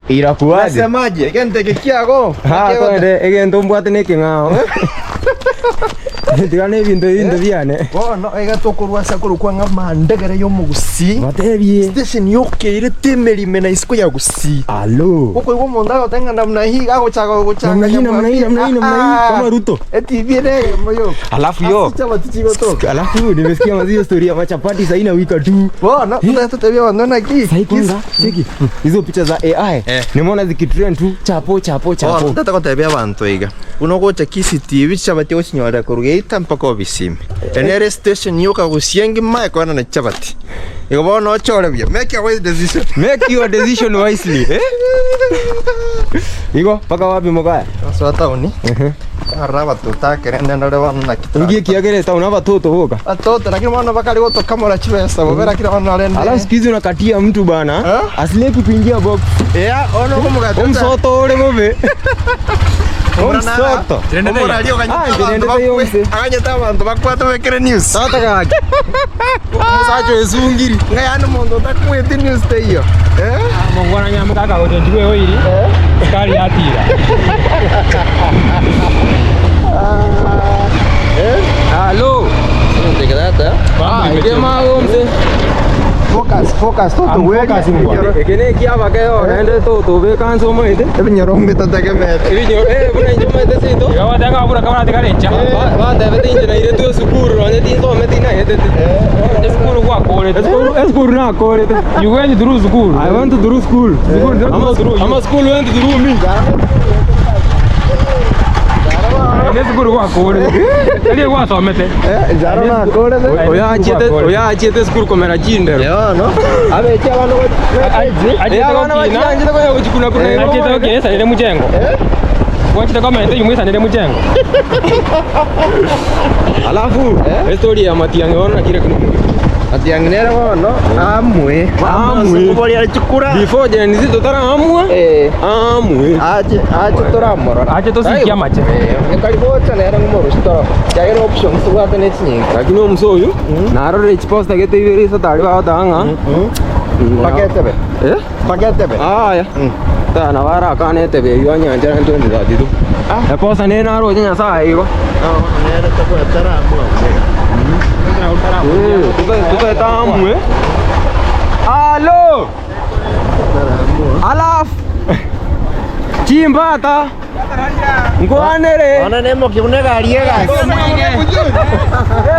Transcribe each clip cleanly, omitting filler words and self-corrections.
Irakuaje? Nasemaje? Egento eke kiago. Ah, twende egento mbwate na ekeng'ao. Tiga na ebinto ebinto biane. Bono iga tokorwa ase akorokwa ng'a amandegere y'omogusii. Batebie. Station yokeirete emerime na isiko ya Gusii. Alo. Okoigwa omonto agoteba ng'a namna hii iga agochaka Namna hii, gochanganya namna hii, namna hii, namna hii, kama Ruto. ETV ere eyemo yoka. Alafu yo. Ase chichabati chigotoka. Alafu nimesikia mazi story ya machapati sasa inawika tu. Bono totagete totebie abanto naki. Sasa kwanza cheki hizo picha za AI nimeona zikitrend tu chapo chapo Bono chapo. totagete gotebia abanto iga, buna ogocha Kisii TV chichabati ogochinyora korwa geita mpaka obisime. Ere nere station yoka Gusii engima ekoenana chichabati. Igo bono ochore buya, make a wise decision. Make your decision wisely. Eh? Igo mpaka wapi mokaya? Gosoa town, arora abatoto akere rende ndore bono naki Inki ekiagera etown abatoto boka. Batoto lakini bono bakare gotokamora chibesa bobe lakini bono rende. Alafu siku hizi unakatia mtu bana. Eh? Asileki kuingia box. Yeah, ono okomogati Omsoto ore bobe. Omsoto. Omorari Ah, oganyete abanto ndirendete bakwe. yonse. Aganyete abanto bakwate bekere news. Tata gaki. Omosacha oesungiri. Ng'a yaani omonto otakweti news teiyo. Eh? Mongwana nyamoka akagochenchigwa eoiri, sukari yatira. Alo. Ah, eke magomse. Focus, focus, I'm focusing bwana. Eke ne ekiabake yo naende totobeka nse omoete. Ebinyoro mbitotegemete. Ebinyoro eh buna inche omanyete sinto. Igo bateba ng'a buna kabarateka encha. Batebete inche nairetwe esukuru nonye tinsometi naetete. Esukuru gwakorete. Esukuru nakorete. You went through school. I went through school. School did not go through you. Ama school went through me. Esukuru gwakorete. Tari gwasomete. Njaro nakorete. Oyo achiete oyo achiete esukuru komera chindero. Yono. Abechi abana Achiete Abana gokina. bachianchete konya gochikuna kuna Achiete gokina esanire muchengo. Gwachete komenta eywo mwesanire muchengo. Alafu estory ya Matiang'i bono naki ere Matiang'i nere bono amwe. Amwe. Koboria chikura. Before Gen Z totaraamua Eh. amwe. Ache ache toramorora. Ache tosikie amache. Eh, kari gocha nere ng'omorusi toro. Kiagera options tobwate ne chinyinge. Lakini omusa oyo narorire chiposta gete ibere isato aria bagoteba ng'a Mpaka etebe. Eh? Mpaka etebe. Aya. Tana nabo arakane etebe eywo anyanchera 2032. Eposta nere naroche Nyasaye igo. Nere tobwate Eh, totaete amwe. Alo! Alafu chimbata nkwanere Ona nemoki buna egari egasi.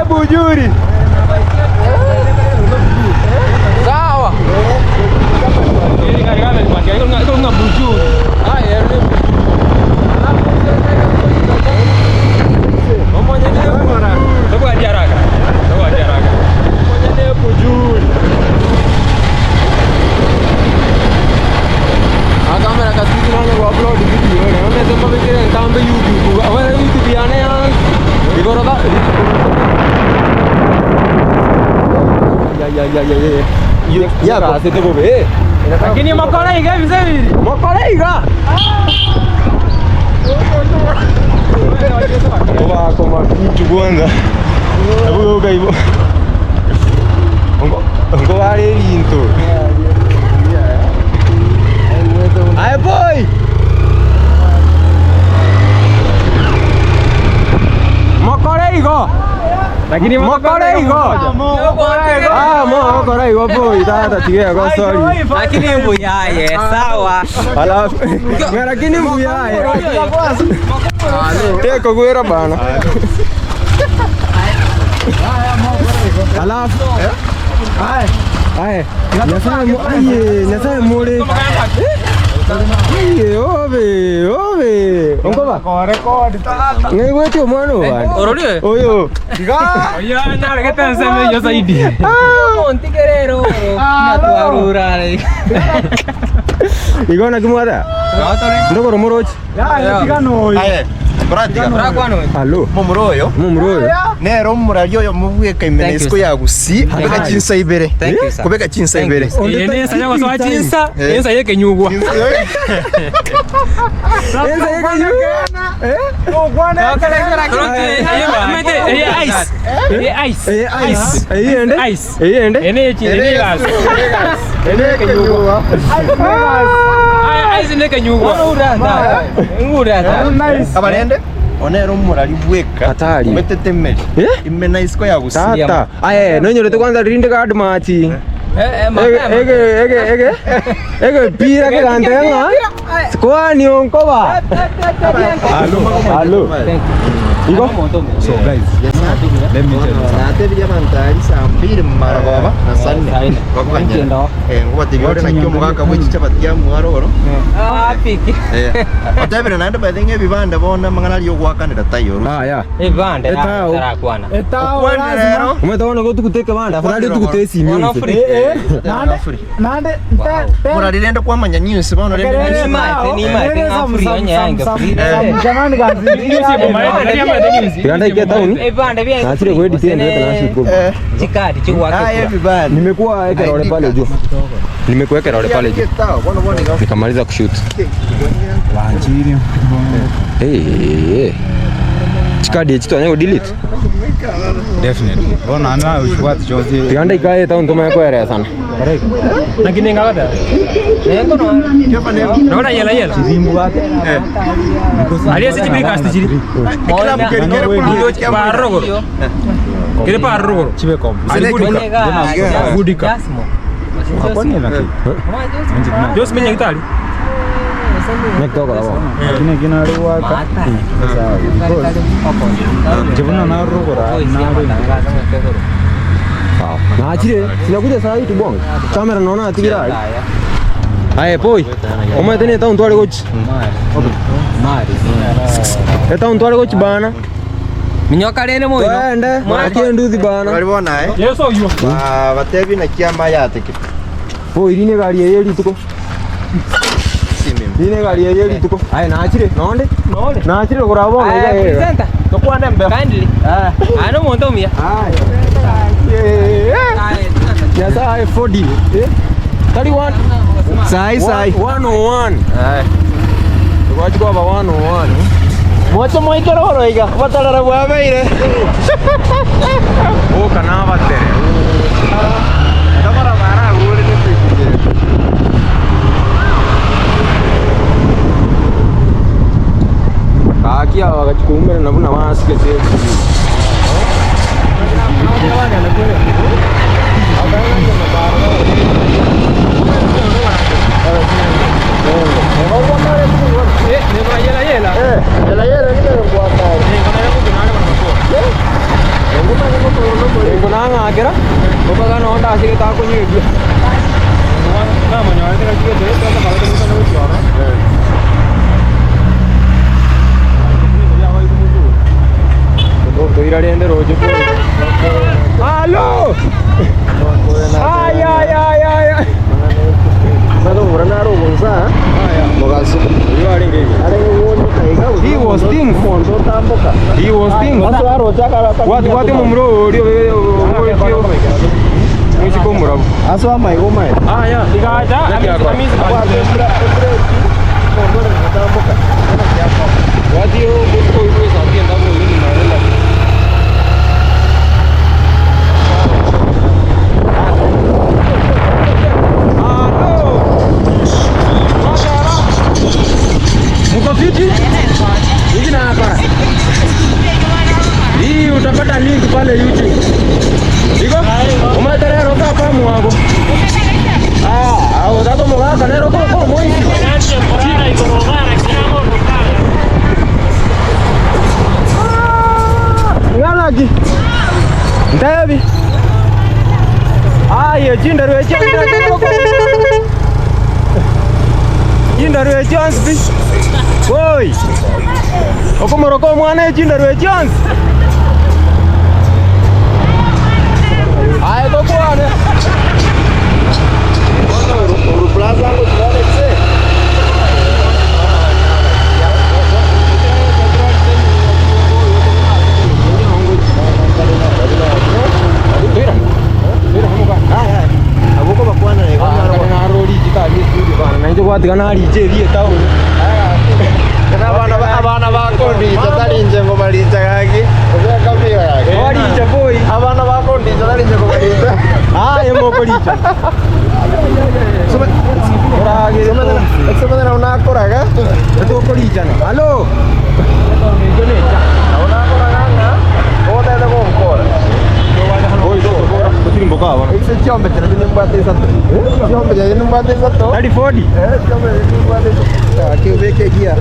ebujuri sawa. Akamera kasiki nanya ku upload video ne omete mbabekere ntambe YouTube abana YouTube yane ya igoro da ya ya ya ya ya ya ya asete bobe eh Lakini makora iga ebise biri. mokore iga Oba koma kichu kwanza Ebu uka ibo Ngo ngo bare ebinto Aye boy Mokore igo Lakini Mokore igo Ah mo mokore igo boy tata tige go sorry Lakini mbuyaye sawa. Alafu lakini mbuyaye Teko gwera bana Alafu Aye Nyasaye mu- aye Nyasaye more Aye obe obe Onkoba Ng'aigwete omwana oyo bana Ororire? Oyo Oyo naregete ensemo eyio zaidi. Montigerero. Natwarurare. Igo naki mwateba Ndokoro morochi Aye. Bratiga. Alo Momura oyo. Momura oyo Nere omorari oyo mobweka ime Thank you, isiko sir. ya Gusii kubeka you. chinsa ibere. Thank you, sir. Kubeka chinsa Thank you, ibere. sir. Eye nensa yagosoa chinsa, Eh. ensa yekenyugwa. Ensa yekenyugwa. Eye ice. Eye ice. Eye ice. Eye ende? Ice. Eye ende? Ene echi, ene gas. Ene kenyugwa. Aya ice. Bono ura ata. Ngura ata. Abarende one ere omorari bweka Hatari. omete temeri Eh? ime na isiko ya gusii Tata. Aye, nonyorete kwanza rinde guard match. Eh eh Ege mapema. ege ege ege. Ege pira kegante ng'a. Kwani onkoba. Halo. Igo? So guys, let me tell you something. natebirie abanto aria saa mbiri mumaragoba na saa nne bakoganyera ngobatebia ore naki omogaka bwe chichabati amware oro Ah piki. otebire naende by the way ng'a ebibanda bono amang'ana aria ogoakanera taiyo oro Ah ya. Ebande Etao. tarakwana. okwanire ero Omanyete bono igo tugute ekebanda afadhali tugute esimi Bono onse. free. Nande nte morari rende kwamanya news bono rende news Nimate nimate ngafuri onyange free. Tiganda ike town. Ebande bia. Nachire kuedit ende na Eh, Chikadi ah, chiwake. ebibanda Nimekuwa ekerore pale juu. Nimekuwa ekerore pale juu. Bono bono iga Nikamaliza kushoot. Wanjiri. Eh eh. Chikadi echi twanya delete. Definitely. Bona ana ushwati chozi. Tiganda ikae town tumanye koeresa sana. Lakini ngakata. Naona yela yela. Aliye si chibiri kasti chiri. Parrogoro. Kire parrogoro. Chibe kom. Gudika. Kwani na ki? Jos menya gitari. Nektoka hapo. Lakini kina ruwaka. Jibuna na rugora na Sawa. Na achire, sinakuja saa hii tubonge. Kamera naona atigira. Aye poi. Omanyete ne town tware gochi. Etown tware gochi bana. Minyoka rende moino. Twende. Mwakie nduthi bana. bari bona eh Yeso yo. Ba- batebi naki amayateke Poi rine gari eye rituko. simimi Rine gari eye rituko. Aye nachire nonde. Nonde. Nachire korabonga iga Aye iga. presenter. Tokwane mbe. Kindly. Ano monto mia. Aye. Eh. Nyasaye 4D. Eh? 31. sai sai 101. Twachikwa ba 101. mocho moikero oro iga batarara bwabeire Oka nabatere. ndabara baragure ne Kaki aba bagachikumbera nabwo nabo asike se. Ne yela yela. Engo nang'akera obaga nonda asige takonyegia. Na manyo ate kachiwe te kwanza kalete mtu na uchiona. Toira rende roche po. Halo! Ay ay ay ay. ay. Sasa murana ro gonza mogaso Oyo arenge igo. arenge wonyo kaiga He was things. mondo tamboka He was things. aso aro chakara Watu watu mumuro orio orio. Musiko murabu. aso amaigo mai Ah ya. Digacha. Amisi. Wati yo musiko ibo sati ndabo yini marela. Halo! Muko fiti? Hivi na hapa. Hii utapata link pale YouTube. Iko? Umaterero ka pa mwago. Ah, au dato mogaka nero ko ko moi. Ng'anaki. Ntebi. Aye, chindaru echi. Chindaru echi onsi. Woi. Okomoroko omwana echindaru echi onsi. Aye, tokwane. Uru plaza ngo tuone Abuko bakwana na Ah, kare narori chikari studio bana. Nainche gwatiga nariche ebi etown. abana abana bakondita tarinje ngo barinja gaki ubeka gaki Waricha boy. abana bakondita tarinje ngo barinja Aye mokoricha. Somete nabo nakoraga Tokorichana. Halo. Nabo nakoraga ng'a ogotete gonkora. Ase chiombe chiria nimbwate isato. Chiombe chiria nimbwate isato. Tari Ford. Eh, chiombe chiria nimbwate isato. Gaki obeke egear.